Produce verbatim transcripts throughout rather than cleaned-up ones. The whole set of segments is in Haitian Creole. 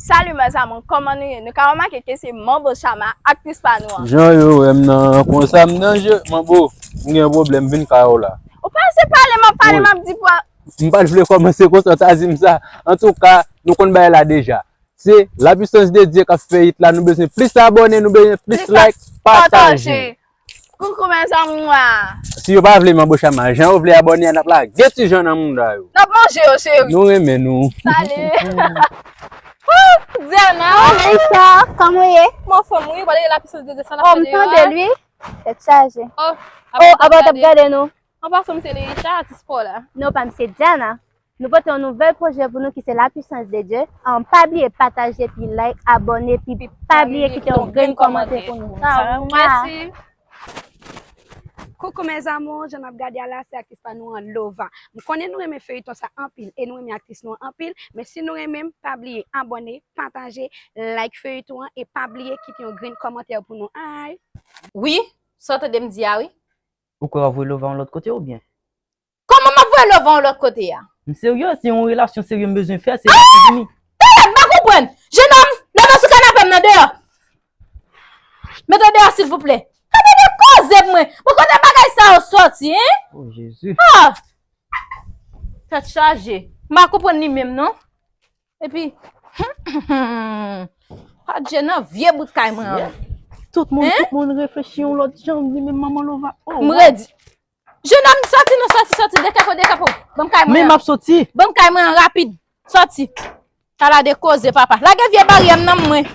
Salut mes amours, kòman nou ye? Nou ka remake ke se Manbo Chama, aktris pa nou an. Jan yo wè m nan, konsa m nan je. Manbo, m gen yon pwoblèm, vin kay ou la. Ou pa se pale, m ap pale, m ap di pou. M pa t vle kòmanse konsa, w ta di m sa. Antouka, nou konn bagay la deja. Se la puissance de Dieu k ap fè hit la. Nou bezwen plis abòne, nou bezwen plis like, pataje. Coucou mes amours. Si yo pa vle Manbo Chama, jan yo vle abòne a, n ap lage ti jan nan mouda yo. N ap manje yo, cheri. Nou renmen nou. Salut. Diana. Bonjour, kòman w ye? Mwen anfòm wi, w pa tande la puissance de Dieu sa n ap fè deyò a? Oh, m tande l wi. Tèt chaje. Oh, apa w t ap gade nou? An pasan, m se Leisha, atis pa w la. Non, pa m se Diana. Nou pote yon nouvèl pwojè pou nou ki se La Puissance de Dieu. An, pa bliye pataje, epi like, abòne, epi pa bliye kite yon grenn kòmantè pou nou. Sa, mèsi. Coucou mes amours, jan n ap gade a la, se aktris pa nou an, Lova. M konnen nou renmen feyton sa anpil e nou renmen aktris nou an anpil, men si nou renmen m, pa bliye abòne, pataje, like feyton an e pa bliye kite yon grenn kòmantè pou nou. Ay. Wi, sa w tande m di a wi. Ou kwè w ap voye Lova yon lòt kote oubyen? Kòman m ap voye Lova yon lòt kote a? M serye, se yon relasyon serye m bezwen fè, se la ki vini. Talè, m pa konprann. Jenòm, leve sou kanapè m nan deyò. Mete w deyò silvouplè. Gade de koze pou mwen. Bon, kote bagay sa yo sòti, en? Oh, Jezi. Ah! Tèt chaje. M pa konprann li menm, non. Epi, pa dje nan vye bout kay mwen an. Tout moun, tout moun reflechi yon lòt jan, m di men manman Lova. Oh, m redi. Jenòm, sòti non, sòti, sòti, dekapo, dekapo. Ban m kay mwen an. Men m ap sòti. Ban m kay mwen an rapid. Sòti. Ala de koze, papa. Lage vye baryè m nan mwen.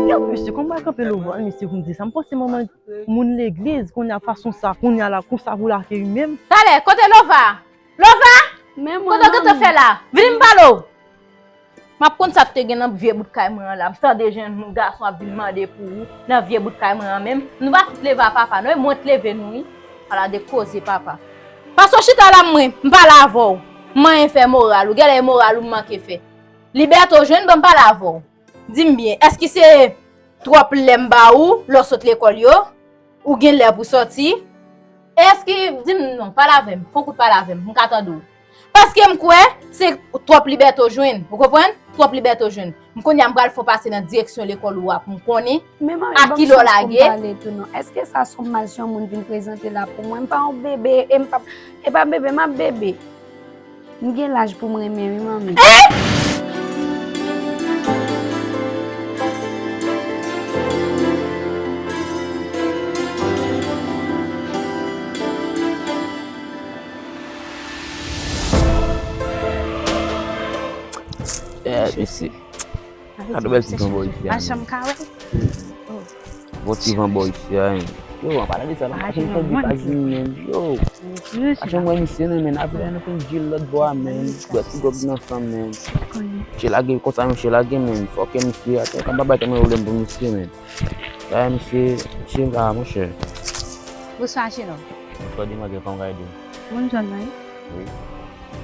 Yo, mesye, kòman w kanpe Lova, mesye, pou m di sa? M panse manman moun legliz, kounye a fason sa, kounye a la, konsa pou lake li menm. Talè, kote Lova? Lova! Men mwen, kote w gentan fè la? Vini m pale w. M ap konn sa k te gen nan vye bout kay mwen an la. M tande jenn gason ap vin mande pou ou nan vye bout kay mwen an menm. Nou pa fout leve a papa, non, e mwen t leve nou, wi. Ala de koze, papa. Pase w chita la, mwen, m pale avè w. M anyen fè moral ou. Genlè e moral ou m manke fè. Libète w jwenn, ban m pale avè w. Di m byen, èske se twòp lè m ba ou lè w sot lekòl yo? Ou gen lè pou sòti? Èske, di m non, pale avè m, fè yon kout pale avè m, m ka tande w. Paske m kwè se twòp libète w jwenn, ou konprann? Twòp libète w jwenn. M kounye a m pral fè w pase nan direksyon lekòl ou a pou m konnen a kilè w lage. Men manmi, ban m chans pou m pale tou non. Èske sa se yon mal si yon moun vin prezante la pou mwen? M pa yon bebe, e m pa, e pa bebe, m ap bebe. M gen laj pou m renmen wi, manmi. Eh, mesye. Gade bèl ti van bò isi a, menm. Bon ti van bò isi a, hein. Yo, an palan de sa, nou pa janm tande pa Jimmy, menm. Yo, pa janm wè misye, non, menm. Apre, nou fin deal lòt bò a, menm. Bwè ti gòg nan san, menm. Misye lage konsa, misye lage, menm. Fòk misye, atè, pa bay tèlman pwoblèm pou misye, menm. Sa, misye, misye la, monchè. Bonswa, Chino. Bonswa, Demange, kòman w ka ede m? Moun jwenn mwen? Wi.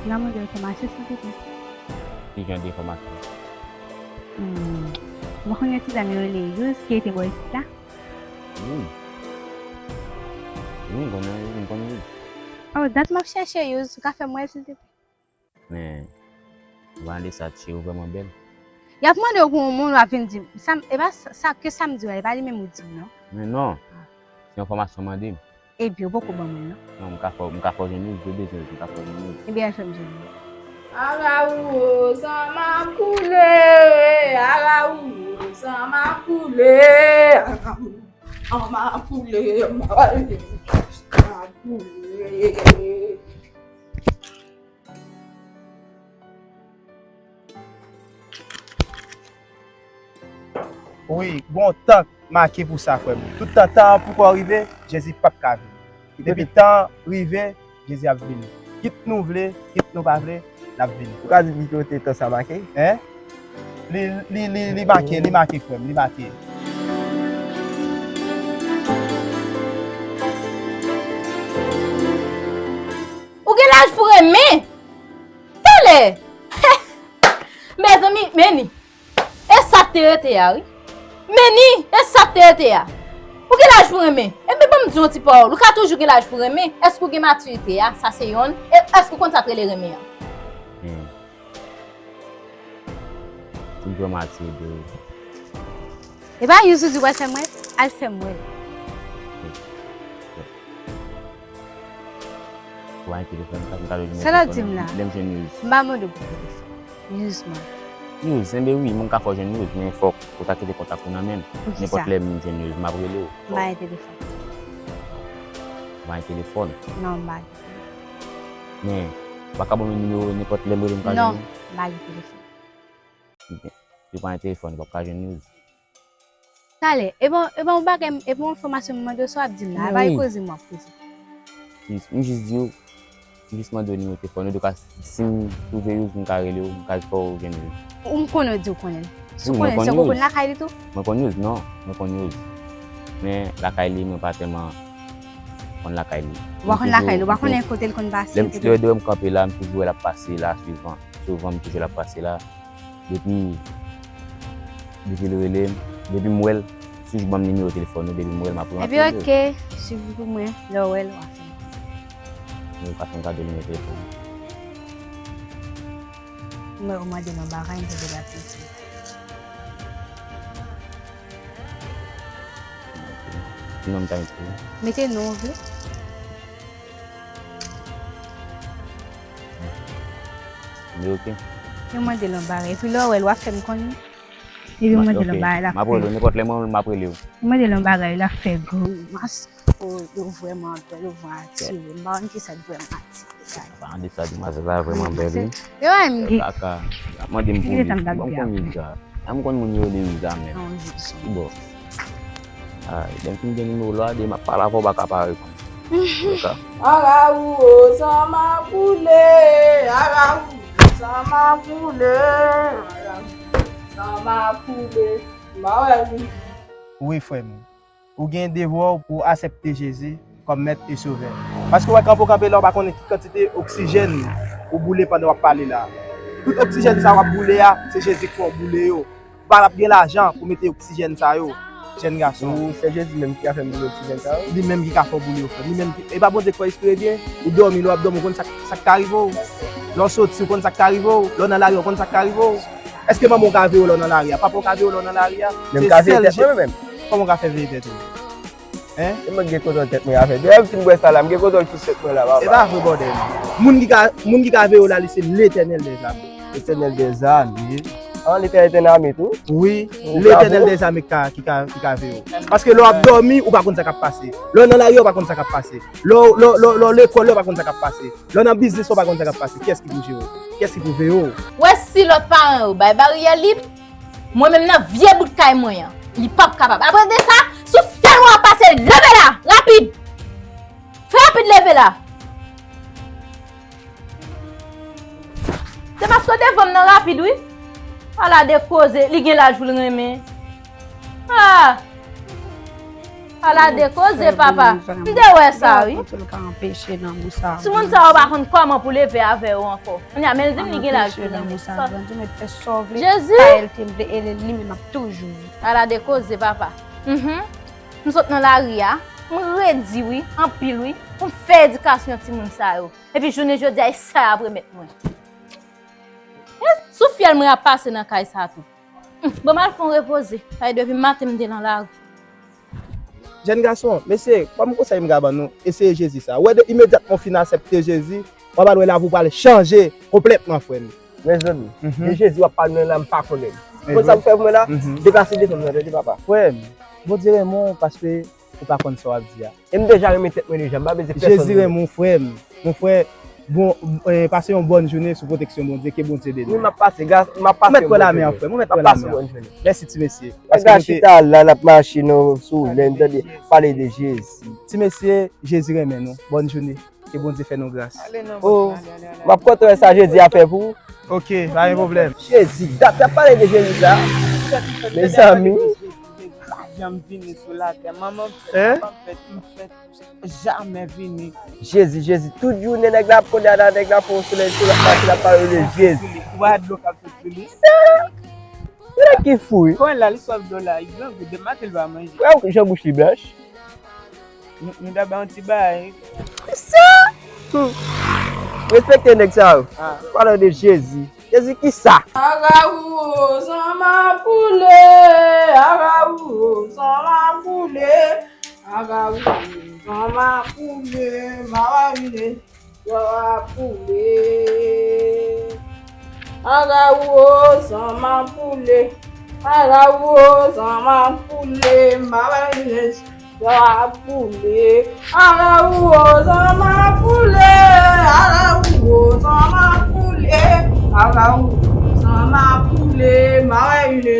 La, mwen gen enfòmasyon, silvouplè. Ki jan de enfòmasyon? Hmm. Mwen konn yon ti dam yo rele Yous ki rete bò isit la. Yous? Wi, m konnen, m konnen Yous. Oh, dat m ap chèche Yous, ou ka fè m wè l, silvouplè? Men, ou pa de sa, cheri, ou vrèman bèl. Y ap mande w pou yon moun, w ap vin di m. Sa, e pa sa, sa, ke sa m di w la, e pa li menm ou di m, non. Men non. Ah. Se enfòmasyon w mande m. Ebyen, ou poko ban mwen, non. Non, m ka fè, m ka fè w jwenn Yous, ou bezwen Yous, m ka fè w jwenn Yous. Ebyen, al fè m jwenn li. Arawo, san m ap koule, arawo, san m ap koule, arawo, san m ap koule, san m ap koule. Wi, gon tan k make pou sa, frè m. Tout tan tan an poko rive, Jezi p ap ka vini. Depi tan an rive, Jezi ap vini. Kit nou vle, kit nou pa vle, l ap vini. Ou ka di m ki kote tan sa make? Hein? Li, li, li, li make, li make, frè m, li make. Ou gen laj pou renmen? Talè! Mezanmi, men ni. E sa k te rete a, wi. Men ni, e sa k te rete a. Ou gen laj pou renmen. Enben, ban m di yon ti pawòl. Ou ka toujou gen laj pou renmen. Èske ou gen matirite a? Sa se yonn. E èske ou konn sa k rele renmen an? Hmm. Ou vrèman atire de ou. E pa Yous ou di w al fè m wè? Al fè m wè. Ou pa gen telefòn, sa m ka jwenn Yous. Sa l ap di m la? Lè m jwenn Yous. M pa mande w pou telefòn. Yous mwen. Yous, enben wi, mwen ka fè w jwenn Yous, men fòk ou ta kite kontak ou nan men m. Nenpòt lè m jwenn Yous, m ap rele w. M pa gen telefòn. Ou pa gen telefòn? Non, m pa gen. Men, ou pa ka ban mwen nimewo, nenpòt lè m rele m ka jwenn ou? Non, m pa gen telefòn. Ebyen, si w pa gen telefòn, ou p ap ka jwenn Yous. Talè, e bon, e bon, yon bagay, e bon enfòmasyon m mande w, sa w ap di m la, a pa e koze m w ap koze. Jis, m jis di w, m jis mande w nimewo telefòn ou, de ka, si m twouve Yous, m ka rele w, m ka fè w jwenn Yous. Ou m konnen w di w konnen l. Si w konnen l, se ke w konn lakay li tou? Mwen konn Yous, non, mwen konn Yous. Men lakay li, mwen pa tèlman konn lakay li. Ou pa konn lakay li, ou pa konnen kote l konn pase, kote l. Lè m kanpe la, m toujou wè l ap pase la, souvan. Souvan, m toujou wè l ap pase la. Depi, depi l rele m, depi m wè l, si w ban m nimewo telefòn ou, depi m wè l, m ap rele w. Ebyen, oke, swiv pou mwen, lè w wè l, w ap fè m konnen. Men ou ka fè m kado nimewo telefòn ou. Mwen, ou mande m yon bagay, m te deja piti. Ki non m ta mete? Mete non w vle. Li oke. Yo mande l yon bagay. Epi lè w wè l, w ap fè m konnen. Epi yo mande l yon bagay, l ap fè. M ap rele w. Nenpòt lè mwen, m ap rele w. Yo mande l yon bagay, l ap fè grimas. Oh, yo vrèman bèl, yo vrèman atire. M pa konn kisa k vrèman atire. Sa an de sa, demwazèl la vrèman bèl, wi. Yo, M G. Kaka. Mande m pou Riz. Bon, m konn Riz la. M konn moun yo rele Riz la menm. Ki bò? Ay, lè m fin gen nimewo la, de m ap pale avè w, baka pa reponn. Kaka. Arawo, san m ap koule, arawo, san m ap koule, arawo, san m ap koule. M pa wè li. Wi, frè m. Ou gen devwa w pou w aksepte Jezi kòm Mèt e Sovè. Paske w wè, kanpe w kanpe la, w pa konnen ki kantite oksijèn ou boule pandan w ap pale la. Tout oksijèn sa w ap boule a, se Jezi k fè w boule yo. Ou pa t ap gen lajan pou mete oksijèn sa yo, jèn gason. Ou, se Jezi menm ki ka fè m boule oksijèn sa yo? Li menm ki ka fè w boule yo, frè m. Li menm ki, e pa Bondye k fè w respire byen? Ou dòmi, lè w ap dòmi, ou konn sa k, sa k ka rive w? Lè w soti, ou konn sa k ka rive w? Lè w nan lari a, ou konn sa k ka rive w? Èske manman w ka veye w lè w nan lari a? Papa w ka veye w lè w nan lari a? Se sèl Jezi. Kòman w ka fè veye tèt ou? Hein? E mwen gen kontwòl tèt mwen avè. Depi m fin bwè sa la, m gen kontwòl sou tèt mwen la, papa. E pa vre, bòdèl. Moun ki ka, moun ki ka veye w la, li se Letènèl dèzame. Letènèl dèzame. An, Letènèl dèzame tou? Wi, Letènèl dèzame ki ka, ki ka, ki ka veye w. Paske lè w ap dòmi, ou pa konn sa k ap pase. Lè w nan lari, ou pa konn sa k ap pase. Lè w, lè w, lè w, lè w lekòl, ou pa konn sa k ap pase. Lè w nan biznis, ou pa konn sa k ap pase. Kiyès ki pou jere w? Kiyès ki pou veye w? Wè si lòt paran yo bay baryè lib, mwen menm nan vye bout kay mwen an, li p ap kapab. Apre de sa, si w fè lwa pase, leve la, rapid! Fè rapid leve la! Se paske w devan m nan rapid, wi. Ala de koze, li gen laj pou l renmen. Ah! Ala de koze, papa. M te wè sa, wi. Timoun sa yo pa konn kòman pou leve avè yo ankò. Kounye a, men l di m li gen laj pou l renmen. Jezi! Ala de koze, papa. Mhm. M sot nan lari a, m redi, wi, anpil, wi, pou m fè edikasyon timoun sa yo. Epi jounen jodi a, e sa y ap remèt mwen. E sou fyèl mwen ap pase nan kay sa tou. Hum, bon, m al fè yon repoze. Paske depi maten m te nan lari. Jèn gason, mesye, kòm konsèy m ka ban nou, eseye Jezi sa. Wè, de, imedyatman w fin aksepte Jezi, w ap al wè lavi w pral chanje konplètman, frè m. Mezanmi, mhm, de Jezi w ap pale mwen la, m pa konnen l. Ou konn sa pou fè pou mwen la? Mhm. Deplase devan m nan, tande papa. Frè m, Bondye renmen w paske ou pa konn sa w ap di a. E m deja renmen tèt mwen deja, m pa bezwen pèsonn. Jezi renmen w, frè m. Mon frè, bon, eh, pase yon bòn jounen sou pwoteksyon Bondye, ke Bondye beni w. Wi, m ap pase, gas, m ap pase yon bòn jounen. Ou mèt pran lamen an, frè m, ou mèt pran lamen an. M ap pase yon bòn jounen. Mèsi, ti mesye. Paske nou te chita la, n ap mache nan, sou lèn, tande, pale de Jezi. Ti mesye, Jezi renmen nou. Bòn jounen. Ke Bondye fè nou gras. Ale non, oh, ale, ale, ale, m ap kontan wè sa Jezi a fè pou ou. Ok, pa gen pwoblèm. Jezi, dat y ap pale de Jezi sa. Mezanmi. Jezi pa janm vini sou latè. Manman m fèt, papa m fèt, m fèt, jamè vini. Jezi, Jezi, tout jounen nèg la ap konn ala nèg la fè yon solèy sou l ap mache, l ap pale de Jezi. Ou pa dlo k ap sot sou li. Yon nèg ki fou, wi. Kòman l la, li swaf dlo la, li grangou, depi maten l pa manje. Wè jan bouch li blanch. Nou, nou ta bay yon ti bagay. Sa! Hmm. Respekte nèg sa yo. Ah. Pale de Jezi. Jezi ki sa? Agawou, zanmapoule, agawou, zanmapoule, agawou, zanmapoule, mawawine. Zanmapoule. Agawou, zanmapoule. Agawou, zanmapoule. Mawawine, zanmapoule. Agawou, zanmapoule. Agawou, zanmapoule. Agawou, zanmapoule. Mawawine.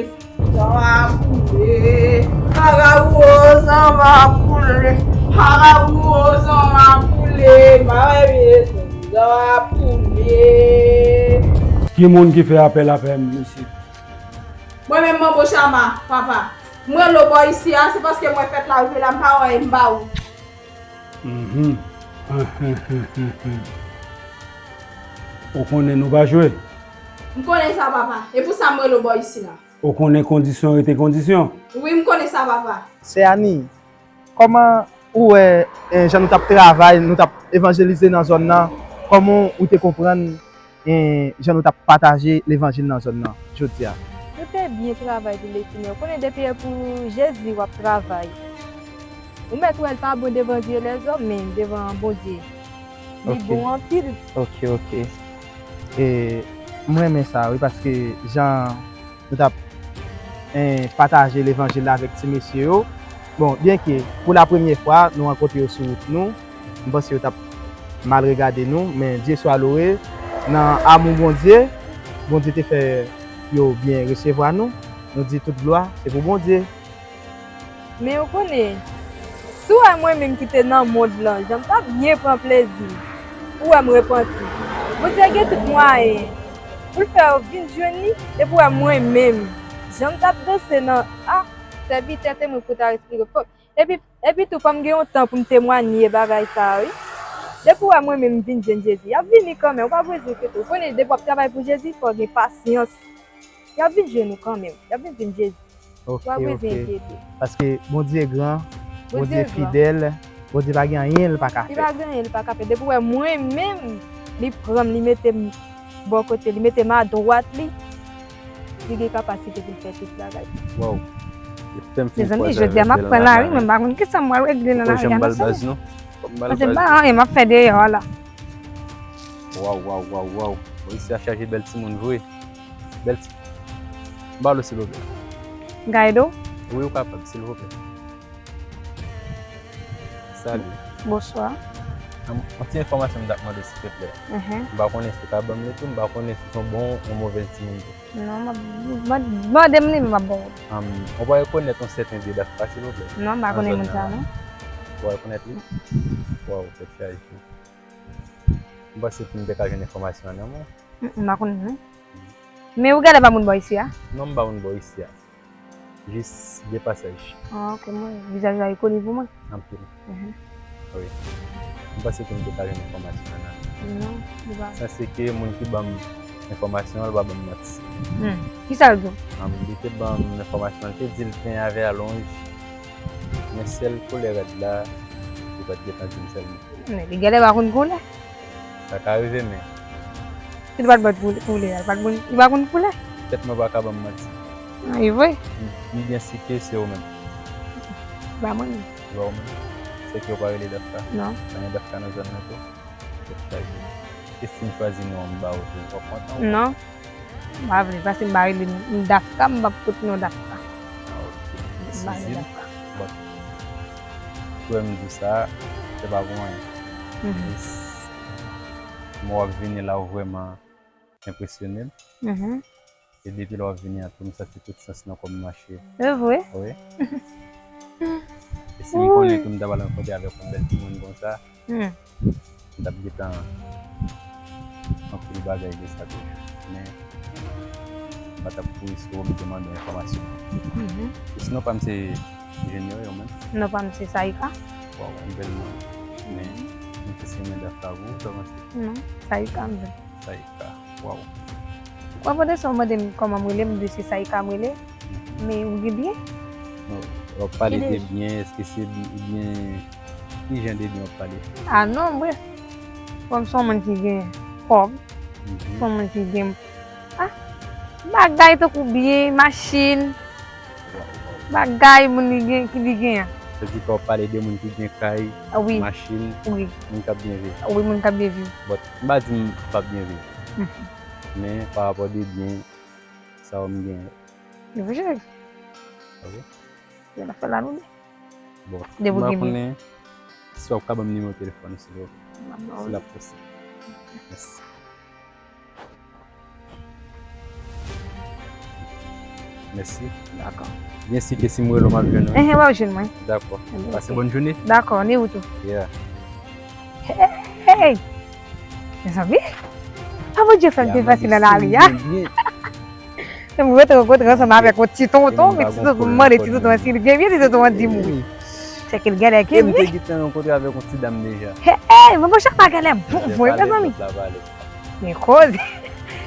Zanmapoule, agawou, zanmapoule, agawou, zanmapoule, mawawine, zanmapoule. Ki moun ki fè apèl avè m, mesye? Mwen menm, Manbo Chama, papa. Mwen rele w bò isi a, se paske mwen fèt la rive la, m pa wè, m ba ou. Mhm. Ou konnen nou pa jwe? M konnen sa, papa. E pou sa m rele w bò isi la. Ou konnen kondisyon rete kondisyon. Wi, m konnen sa, papa. Sè Ani, kòman ou wè, eh, jan nou t ap travay, nou t ap evanjelize nan zòn nan, kòman ou te konprann, eh, jan nou t ap pataje levanjil nan zòn nan jodi a? Nou te byen travay pou Lesenyè. Ou konnen depi e pou Jezi w ap travay. Ou mèt wè l pa bon devan zye lèzòm, men devan Bondye, li bon anpil. Ok, ok. E, m renmen sa, wi, paske jan nou t ap, eh, pataje levanjil la avèk ti mesye yo. Bon, byenke pou la premyè fwa nou rankontre yo sou wout nou, m panse yo t ap mal regade nou, men Dye swa lowe, nan amou Bondye, Bondye te fè yo byen resevwa nou. Nou di tout glwa se pou Bondye. Men ou konnen, si w wè mwen menm ki te nan mond lan, jan m t ap byen pran plezi, ou wè m repanti. Bondye gen tout mwayen pou l fè w vin jwenn li, epi w wè mwen menm, jan m t ap danse nan, a, sèvitè, se mwen pou ta eksplike w. Epi, epi tou, fò m gen yon tan pou m temwanye bagay sa a, wi. Depi w wè mwen menm m vin jwenn Jezi, y ap vini kanmenm, ou pa bezwen enkyete w. Ou konnen, depi w ap travay pou Jezi, fò w gen pasyans. Y ap vin jwenn ou kanmenm. Y ap vin jwenn Jezi. Ok, ok. Ou pa bezwen enkyete. Paske Bondye gran, Bondye fidèl, Bondye pa gen anyen l pa ka fè. Li pa gen anyen li pa ka fè. Depi w wè mwen menm, li pran m, li mete m bò kote, li mete m adwat li, li gen kapasite pou l fè tout bagay. Wow. Mezanmi, jodi a m ap pran lari, mwen m pa konn kisa m pral regle nan lari a non, sèlman. Paske m pa anyen m ap fè deyò a la. Waw, waw, waw, waw. Bon, isi a chaje bèl timoun vre. Bèl ti. M ba w silvouplè. M ka ede w? Wi, ou kapab, silvouplè. Salut. Bonsoir. Am, yon ti enfòmasyon m t ap mande, silvouplè. Mhm. M pa konnen si w ka ban m li tou, m pa konnen si se yon bon ou move timoun tou. Non, m ap, m ap, mande m li, m ap ba w. Am, ou pa rekonèt yon sèten Vye Dafka, silvouplè? Non, m pa konnen moun sa, non. Ou pa rekonèt li? Waw, tèt chaje. M panse pou m te ka jwenn enfòmasyon an nan men w. Mm, m pa konn, non. Men ou genlè pa moun bò isi a? Non, m pa moun bò isi a. Jis de pasaj. Ah, ok, mwen, vizaj la e koni pou mwen. Anpil. Mhm. Wi. M panse ke m te ka jwenn enfòmasyon an nan. Non, li pa. Sanse ke moun ki ban m enfòmasyon an, li pa ban m manti. Hmm. Kisa l di w? Am, li te ban m enfòmasyon an, li te di l pen avè alonj. Men sèl koulè rad la, li pa t gentan di m sèlman. Men li genlè pa konn koulè. Sa ka rive, men. Si li pa t ba w koulè, koulè a, li pa t konn, li pa konn koulè. Tèt mwen pa ka ban m manti. Ah, e vre? M, m byen si ke se ou menm. Ba mwen menm. Ba ou menm. Se ke ou pa rele Dafka? Non. Pa gen Dafka nan zòn nan tou? Tèt chaje. E si m chwazi non an m ba ou tou, w ap kontan ou pa? Non. M pa vle, paske m pa rele m Dafka, m p ap pot non Dafka. Ah, ok. M pa rele Dafka. Bon. Frè m di sa, se pa pou anyen. Mhm. Yes. Mwen w ap vini la, ou vrèman enpresyone m. Mhm. E depi lè w ap vini an tou, m santi tout sans nan kò m mache. E vre? Wi. E si m konnen tou m ta pral rankontre avèk yon bèl timoun konsa, hmm, m t ap gentan anpil bagay de sa toujou. Men, m pa t ap kouri sou ou, m te mande w enfòmasyon. Mhm. E si non pa m se Junior, ou menm? Non pa m se Saïka. Waw, yon bèl non. Men, m te se men Dafka pou ou, sa w panse? Non, Saïka m vle. Saïka. Waw. Ou pa mande sa, ou mande m kòman m rele, m di se Saïka m rele. Men ou gen byen? Non, w ap pale de byen, èske se byen, ki jan de byen w ap pale? Ah non, bref. Kòm se yon moun ki gen kòb, mhm, se yon moun ki gen, ah, bagay tankou byen, machin, bagay moun li gen, ki li gen an. Sa di ke w ap pale de moun ki gen kay, ah, wi, machin, wi, moun k ap byen viv. Wi, moun k ap byen viv. But, m pa di m p ap byen viv. Mhm. Men, pa rapò de byen, sa yo m gen. Yo, cheri. Ok. Yo, n ap fè la nou de. Bon, m pa konnen si w ap ka ban m nimewo telefòn ou, silvouplè. M ap ba w li. Si l ap posib. Mèsi. Mèsi. Dakò. Byen si ke si m rele w, m ap jwenn ou, wi. Enhen, w ap jwenn mwen. Dakò. Enhen, pase bòn jounen. Dakò, ni ou tou. Yeah. Hey! Mezanmi, pa Bondye fè m te fasil nan lari a. Mwen te rankontre ansanm avèk yon ti tonton, men ti tonton, m mande ti tonton an si l gen byen, ti tonton an di m wi. Se ke l genlè gen byen. E m te gentan rankontre avèk yon ti dam deja. Hey, hey, men monchè pa genlè bon vre, mezanmi. Men koze.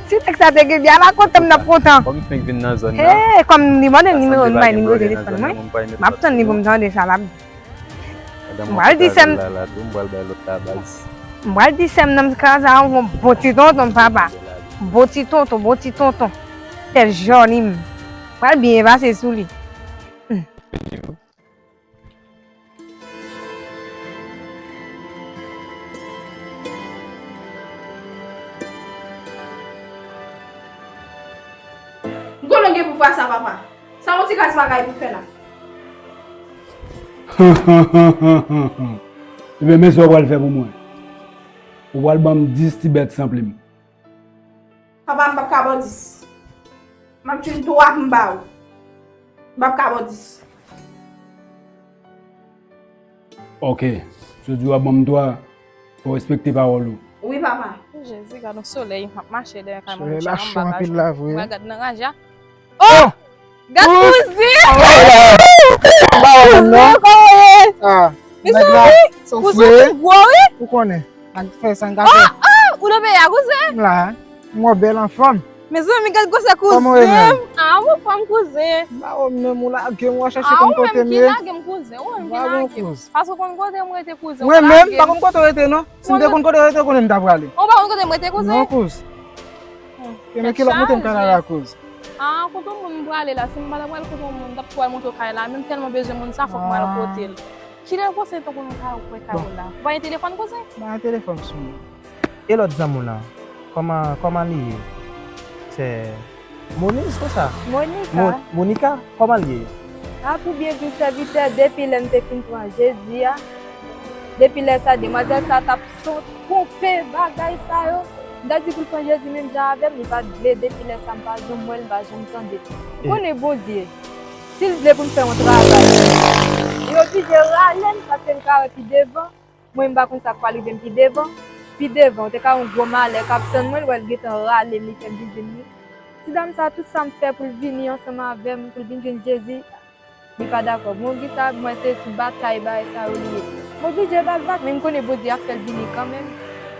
Si nèg sa te gen byen, ala kontan m t ap kontan. Kòm m fenk vin nan zòn nan. Hey, kòm li mande m nimewo, m bay nimewo telefòn mwen. M ap tann li pou m tande sa l ap di. M pral di sè m. M pral di sè m nan m kraze a yon bon ti tonton papa. Bon ti tonton, bon ti tonton. Tèt jòni m. Pral byen pase sou li. Hmm. M konnen w gen pou fè sa, papa. Sa yon ti kras bagay pou fè la? Ebyen, men sa w pral fè pou mwen. Ou pral ban m dis ti bèt san plim. Papa, m p ap ka ba w dis. M ap jwenn twa pou m ba ou. M p ap ka ba w dis. Ok. Si w di w ap ban m twa, fò w respekte pawòl ou. Wi, papa. Jezi, gad yon solèy. M ap mache dèyè kay mwen, chè, anba kajou. Mwen gad nan raje a. Oh! Gad kouzen! Kouzen, kòman w ye? Mezanmi, kouzen ou fin gwo, wi. Ou konnen. N ap fè sa n ka fè. Oh, oh, ou nan peyi a, kouzen? M la. M wè w bèl anfòm. Mezanmi, gad gwosè kouzen m. Ah, ou anfòm, kouzen. M pa wè w menm, ou lage m, w ap chache konn kote m ye. Ah, ou menm ki lage m, kouzen. Ou menm ki lage m. Paske w konn kote m rete, kouzen. Mwen menm, m pa konn kote w rete, non. Si m te konn kote w rete, konnen m ta prale. Ou pa konn kote m rete, kouzen? Non, kouz. Kouzen, kilòt moute m ka lage a, kouz. Ah, kote yon moun m prale la, si m pa ta pral kote yon moun, m t ap tou al montre w kay la, men m tèlman bezwen moun sa, fòk mwen al kote l. Kilè w panse tan pou nou ka wè kay ou la? Ou pa gen telefòn, kouzen? M pa gen telefòn sou mwen. E lòt zanmi w lan, kòman, kòman li ye? Se Moniz, konsa? Monika. Mo-, Monika, kòman li ye? A, tou byen, tou sèvitè, depi lè m te fin pran Jezi a, depi lè sa, demwazèl sa t ap son, ponpe bagay sa yo. M ta di pou l pran Jezi menm jan avè m, li pa t vle. Depi lè sa, m pa janm wè l, m pa janm tande l. Ou konnen Bondye, si l vle pou m fè yon travay, li oblije rale m, paske l ka wè pi devan. Mwen, m pa konn sa k pral rive m pi devan. Pi devan, ou te ka wè yon gwo malè k ap tann mwen, l wè l gentan rale m, li fè m vin jwenn li. Ti dam sa, tout sa m fè pou l vini ansanm avè m, pou l vin jwenn Jezi, li pa dakò. Bon, ki sa, mwen se sou batay bagay sa yo li ye. M oblije ba l vag, men m konnen Bondye ap fè l vini kanmenm.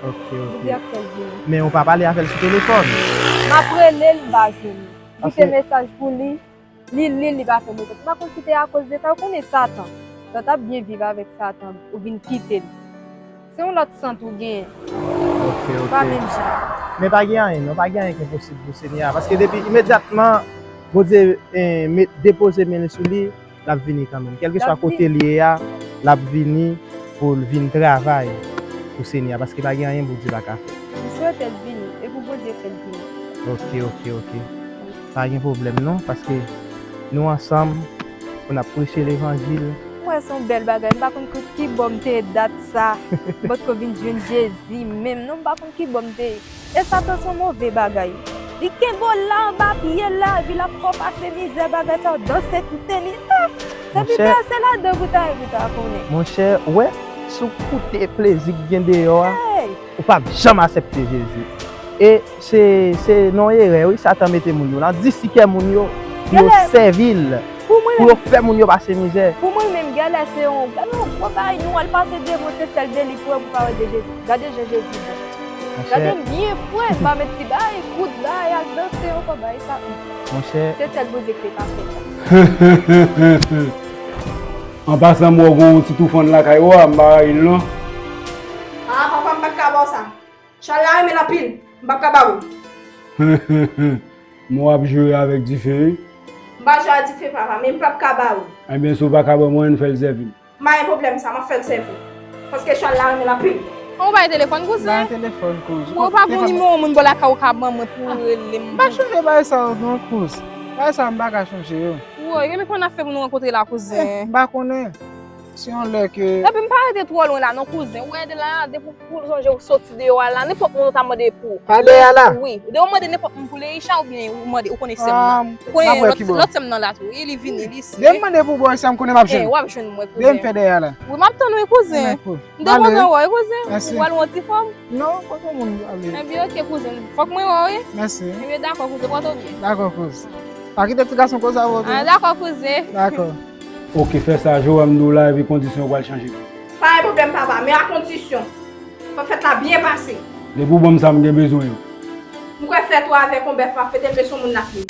Ok, ok. Bondye ap fè l vini. Men ou pa pale avè l sou telefòn? M ap rele l, m pa jwenn li. Kite mesaj pou li. Li, li, li pa fè m repons. M pa konn si te akoz de sa, ou konnen Satan. Lè w t ap byen viv avèk Satan, ou vin kite l. Se yon lòt sant ou genyen. Ok, ok. Pa menm jan. Men pa gen anyen, non, pa gen anyen ki enposib pou Senyè a. Paske depi imedyatman Bondye, eh, met, depoze men l sou li, l ap vini kanmenm. Kèlkeswa kote l ye a, l ap vini pou l vin travay pou Senyè a. Paske pa gen anyen Bondye pa ka fè. M swete l vini, e pou Bondye fè l vini. Ok, ok, ok. Pa gen pwoblèm non, paske nou ansanm pou n ap preche levanjil. M wè se yon bèl bagay, m pa konn ki bò m te ye dat sa. M potko vin jwenn Jezi menm non, m pa konn ki bò m te ye. E Satan se yon move bagay. Li kenbe w la anba pye l la, epi l ap fè w pase mizè, bagay sa yo, danse, koute li. Ah! Sèvitè, se ladan pou ta, pou ta konnen. Monchè, ou wè, si w koute plezi k gen deyò a, ou p ap janm aksepte Jezi. E se, se nan yon erè, wi, Satan mete moun yo la. Di si kè moun yo pou yo sèvi l, pou yo fè moun yo pase mizè. Pou mwen menm, genlè se yon, genlè yon gwo bagay nou al pase devan, se sèl deli pou wè pou pa wè de Jezi. Gade jan Jezi bon. Gade m byen fre, m pa met ti bagay, kout bagay, al danse ankò, bagay sa. Monchè. Se sèl Bondye ki te ka fè sa. An pasan, m wè w gen yon ti toufann lakay ou a, m pa rayi l non. Ah, papa, m pa t ka ba w sa. Chal la renmen l anpil, m p ap ka ba ou l. Men w ap jwe avèk dife, wi. M pa jwe ak dife, papa, men m p ap ka ba ou l. Ebyen, si w pa ka ban mwen, ann fè l sèvi m. M pa gen pwoblèm sa, m ap fè l sèvi w. Paske chal la renmen l anpil. Ou pa gen telefòn, kouzen? M pa gen telefòn, kouz. Ou pa gen nimewo moun bò lakay ou ka ban mwen pou w rele m? M pa chonje bagay sa yo non, kouz. Bagay sa yo, m pa ka chonje yo. Woy, ebyen, kòman n ap fè pou nou rankontre la, kouzen? Eh, m pa konnen. Se yon lè ke... Epi m pa rete twò lwen la non, kouzen. Ou wè de la, depi w sonje ou soti deyò a la, nenpòt moun ou ta mande pou... Pa dèyè a la? Wi. De ou mande nenpòt moun pou Leisha oubyen ou mande, ou konnen sè m nan. Ou konnen lòt, lòt sè m nan la tou. Wi, li vini, li si. De m mande pou bòy sa, m konnen m ap jwenn. Eh, w ap jwenn mwen, kouzen. De m fè dèyè a la. Wi, m ap tann ou, wi, kouzen. M te kontan wè w, wi, kouzen. Mèsi. Ou pral wè yon ti fanm? Non, pa gen moun ale. Ebyen, ok, kouzen. Fòk mwen wè w, wi. Mèsi. Ebyen, dakò, kouzen, pòte w byen. Dakò, kouz. Pa kite ti gason koz avè w tou. Ah, dakò, kouzen. Dakò. Ok, fè sa Joram di w la, epi kondisyon yo pral chanje. Pa gen pwoblèm, papa, men a kondisyon fòk fèt la byen pase. Depi w ban m sa m gen bezwen yo. M kwè fèt ou avèk yon bèf m ap fete, men se yon moun n ap ye.